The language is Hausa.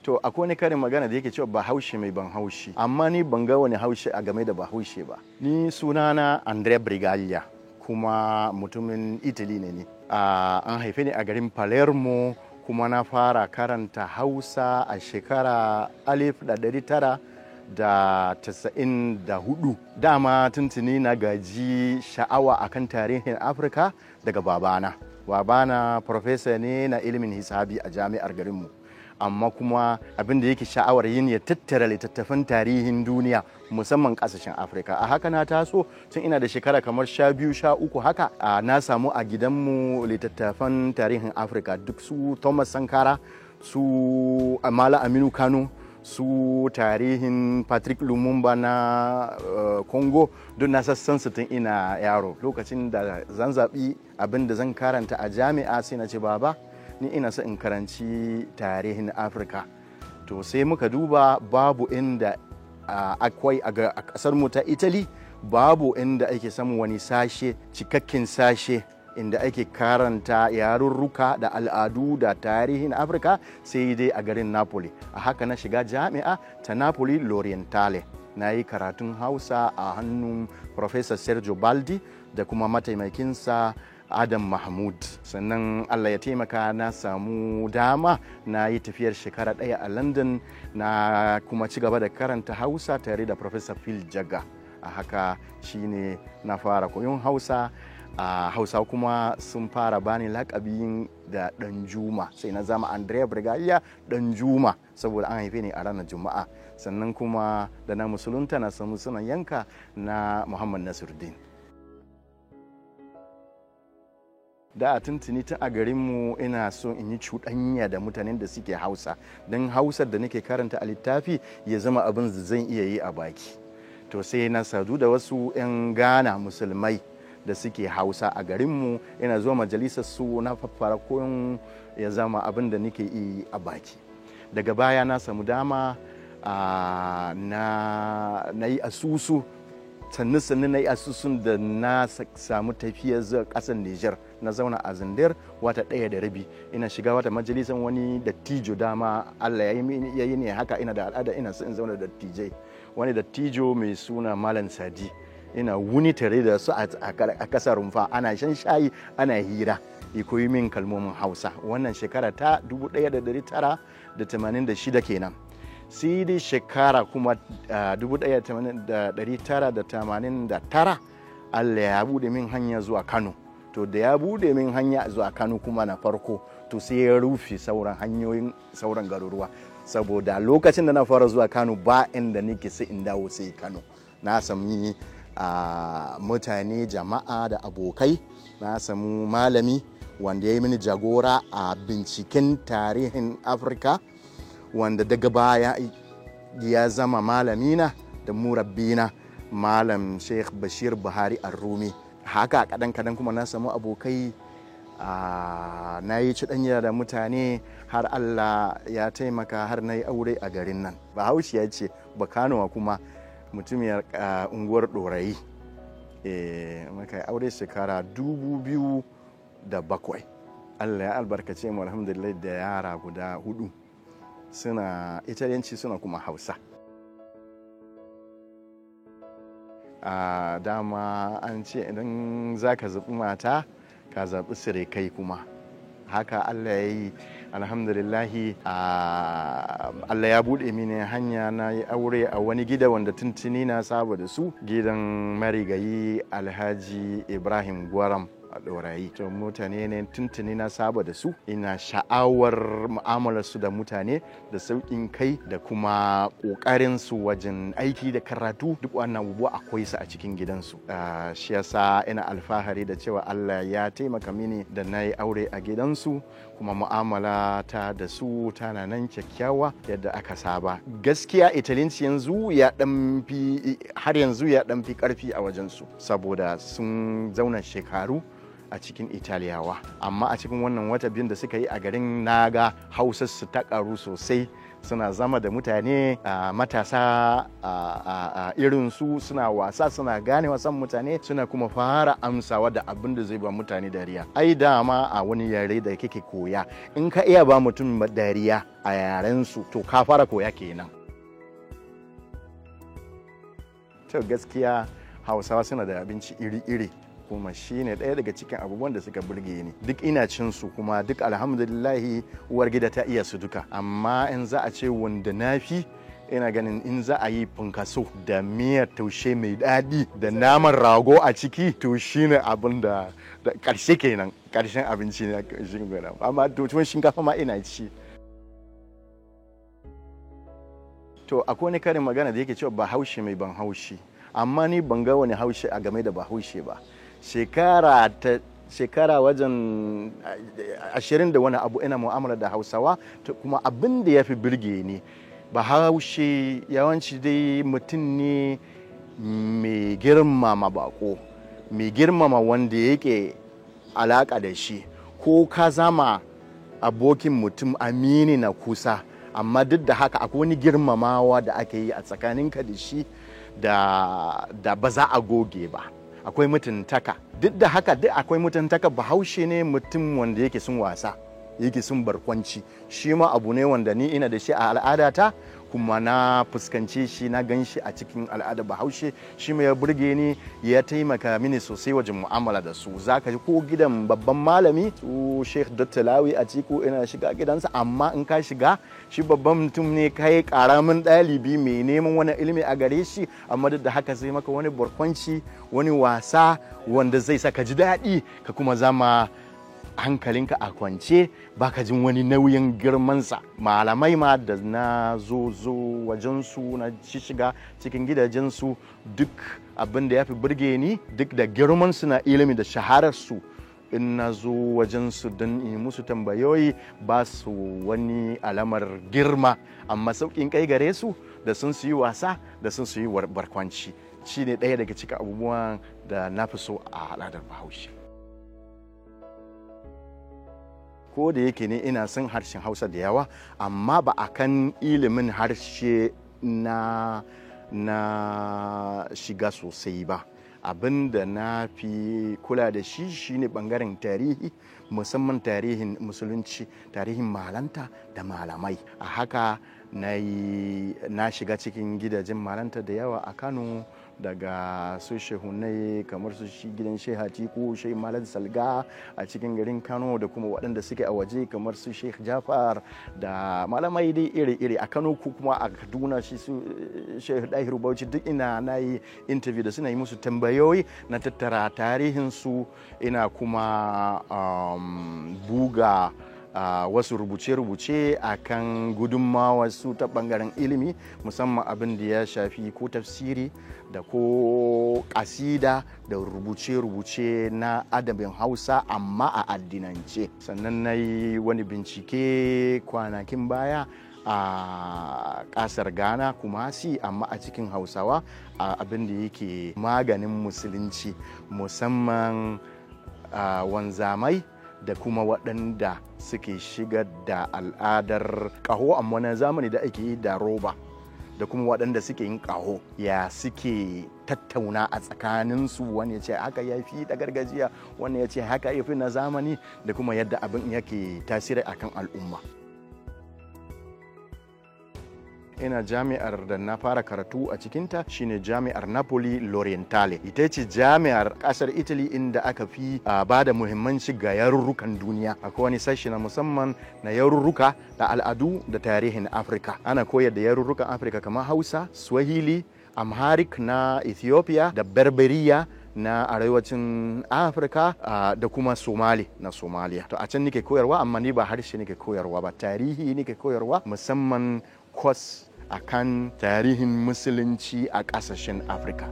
To akwai wani karin magana da yake cewa Bahaushe mai ban haushi, amma ni ban ga wani haushi a game da Bahaushe ba. Ni sunana Andrea Brigaglia, kuma mutumin Italy ne ni. An haife ni a garin Palermo, kuma na fara karanta Hausa a shekara 1994. Dama tuntuni na gaji sha'awa akan tarihin Afirka daga babana. Babana professor ne na ilimin hisabi a jami'ar garinmu. Amma kuma abin da yake sha'awar yin ya tattara littattafan tarihin duniya, musamman kasashen Afirka. A haka na taso tun ina da shekara kamar 12, 13 haka. Na samu a gidanmu littattafan tarihin Afirka duk, su Thomas Sankara, su Amala Aminu Kano, su tarihin Patrick Lumumba na Congo, duk na sassan su tun ina yaro. Lokacin da zan zaɓi abin da zan karanta a jami'a, sai na ce, "Baba, ni ina so in karanci tarihin Afirka." To sai muka duba, babu inda akwai a kasar mu ta Italy, babu inda ake samun wani sashe, cikakken sashe inda ake karanta yarurruka da al'adu da tarihin Afirka, sai dai a garin Napoli. A haka na shiga jami'a ta Napoli L'Orientale. Na yi karatun Hausa a hannun Professor Sergio Baldi da kuma mataimakinsa Adam Mahmud. Sannan Allah ya taimaka na samu dama na yi tafiyar shekara ɗaya a London, na kuma ci gaba da karanta Hausa tare da Professor Phil Jagger. A haka shine na fara koyon Hausa. A Hausa kuma sun fara bani lakabin da Danjuma, sai na zama Andrea Brigaglia Danjuma, saboda an haife ni a ranar Juma'a. Sannan kuma da na musulunta, na samu sunan yanka na Muhammad Nasiruddin. Da a tuntuni tun a garinmu ina so in yi cuɗanya da mutanen da suke Hausa, don Hausar da nake karanta a littafi ya zama abin da zan iya yi a baki. To sai na sadu da wasu 'yan Ghana musulmai da suke Hausa a garinmu. Ina zuwa majalisar su, na faffara koyon, ya zama abin da nake yi a baki. Daga baya na samu dama na yi asusu, sannu sannu na yi asusun da na samu tafiyar zuwa ƙasar Nijar. Na zauna a Zindir wata 1.5. Ina shiga wata majalisar wani dattijo. Dama Allah ya yi ne haka, ina da al'ada, ina so in zauna da dattijai. Wani dattijo mai suna Malam Sadi, ina wuni tare da su a kasar rumfa, ana shan shayi, ana hira, ya koyi min kalmomin Hausa. Wannan shekara ta 1986 kenan. Sai dai shekara kuma 1989, Allah ya bude min hanya zuwa Kano. To da ya bude min hanya zuwa Kano kuma na farko, to sai ya rufe sauran hanyoyin sauran garuruwa, saboda lokacin da na fara zuwa Kano, ba inda nake sai in dawo sai Kano. Na sami mutane, jama'a da abokai. Na samu malami wanda ya yi mini jagora a binciken tarihin Afirka, wanda daga baya ya zama malamina da murabbina, Malam Sheikh Bashir Buhari Arrumi. Haka kadan kadan kuma na samu abokai, na yi cuɗanya da mutane, har Allah ya taimaka har na yi aure a garin nan. Bahaushe ya ce Bakanuwa, kuma mutumiyar unguwar Ɗorayi. Muka yi aure shekara 2007. Allah ya albarkace mu, alhamdulillah, da yara guda hudu, suna Italiyanci, suna kuma Hausa. A dama an ce idan za ka zaɓi mata, ka zaɓi sirikai. Kuma haka Allah ya yi, alhamdulillahi, Allah ya buɗe mini hanya, na yi aure a wani gida wanda tuntuni na saba da su, gidan marigayi Alhaji Ibrahim Gwaram a Ɗorayi. To mutane ne tuntuni na saba da su, ina sha'awar mu'amalar su da mutane, da sauƙin kai, da kuma ƙoƙarin su wajen aiki da karatu. Duk wannan abubuwa akwai su a cikin gidansu. Shi yasa ina alfahari da cewa Allah ya taimaka mini da na yi aure a gidansu, kuma mu'amala ta da su tana nan kyakkyawa yadda aka saba. Gaskiya Italinci yanzu ya dan fi, har yanzu ya dan fi karfi a wajensu, saboda sun zauna shekaru a cikin Italiyawa. Amma a cikin wannan wata 2 da suka yi a garin, naga Hausarsu ta karu sosai. Suna zama da mutane matasa irin su, suna wasa, suna gane wasan mutane, suna kuma fara amsawa da abin da zai ba mutane dariya. Ai dama a wani yare da kake koya, in ka iya ba mutum dariya a yaren su, to ka fara koya kenan. To gaskiya Hausawa suna da abinci iri-iri, kuma shi ne ɗaya daga cikin abubuwan da suka burge ni. Duk ina cin su, kuma duk alhamdulillahi uwar gida ta iya su duka. Amma in za a ce wanda na fi, ina ganin in za a yi funkaso da miyar taushe mai daɗi da naman rago a ciki, to shine abin da ƙarshe kenan, ƙarshen abinci ne. Amma tuwon shinkafa ma ina ci. To akwai wani karin magana da yake cewa Bahaushe mai ban haushi, amma ni ban ga wani haushi a game da Bahaushe ba. Shekara wajen 20 da wani abu ina mu'amala da Hausawa, kuma abin da ya fi birge ni, Bahaushe yawanci dai mutum ne mai girmama bako, mai girmama wanda yake alaka da shi. Ko ka zama abokin mutum, amini na kusa, amma duk da haka akwai wani girmamawa da ake yi a tsakaninka da shi da ba za a goge ba. Akwai mutuntaka. Duk da haka duk akwai mutuntaka. Bahaushe ne mutum wanda yake sun wasa, yake sun barkwanci. Shi ma abu ne wanda ni ina da shi a al'adata, kuma na fuskanci shi, na gan shi a cikin al'adar Bahaushe. Shi ma ya burge ni, ya taimaka mini sosai wajen mu'amala da su. Za ka ji ko gidan babban malami su Sheikh Dr. Lawi a Ciko, ina shiga gidansa, amma in ka shiga, shi babban mutum ne, kai karamin ɗalibi mai neman wani ilimi a gare shi, amma duk da haka sai maka wani barkwanci, wani wasa wanda zai sa ka ji daɗi, ka kuma zama hankalinka a kwance, baka jin wani nauyin girmansa. Malamai ma da na zo zo wajensu, na shiga cikin gidajensu, duk abin da ya fi burge ni, duk da girmansu na ilimi da shahararsu, in na zo wajensu don yi musu tambayoyi, ba su wani alamar girma, amma sauƙin kai gare su da sun su yi wasa, da sun su yi barkwanci. Shi ne ɗaya daga cikin abubuwan da na fi so a al'adar Bahaushe. Ko da yake ne ina son harshen Hausa da yawa, amma ba a kan ilimin harshe na shiga sosai ba. Abin da na fi kula da shi shine bangaren tarihi, musamman tarihin Musulunci, tarihin malanta da malamai. A haka na shiga cikin gidajen malanta da yawa a Kano, daga su shehunai kamar su shi gidan Sheikh Atiku, Sheikh Malam Salga a cikin garin Kano, da kuma waɗanda suke a waje kamar su Sheikh Jafar da malamai dai iri-iri a Kano, ko kuma a Kaduna shi su Sheikh Dahiru Bauchi. Duk ina na yi interview da suna yi musu tambayoyi, na tattara tarihinsu, ina kuma buga wasu rubuce-rubuce a kan gudunmawa su ta bangaren ilimi, musamman abin da ya shafi ko tafsiri da ko kasida da rubuce-rubuce na adabin Hausa, amma a addinance. Sannan na yi wani bincike kwanakin baya a kasar Ghana, Kumasi, amma a cikin Hausawa, a abin da yake maganin Musulunci, musamman wanzamai da kuma waɗanda suke shigar da al'adar ƙaho, amma na zamani da ake yi da roba, da kuma waɗanda suke yin ƙaho, ya suke tattauna a tsakaninsu. Wani ya ce haka ya fi da gargajiya, wani ya ce haka ya fi na zamani, da kuma yadda abin yake tasiri akan al'umma. Ina jami'ar da na fara karatu a cikinta shine Jami'ar Napoli L'Orientale. Ita ce jami'ar kasar Italy inda aka fi ba da muhimmanci ga yarurrukan duniya. Akwai wani sashi na musamman na yarurruka da al'adu da tarihin Afirka. Ana koyar da yarurrukan Afirka kamar Hausa, Swahili, Amharic na Ethiopia, da Berberiya na arewacin Afirka, da kuma Somali na Somalia. To a can nike koyarwa, amma ni ba harshe nike koyarwa ba, tarihi nike koyarwa, musamman kwas a kan tarihin Musulunci a ƙasashen Afirka.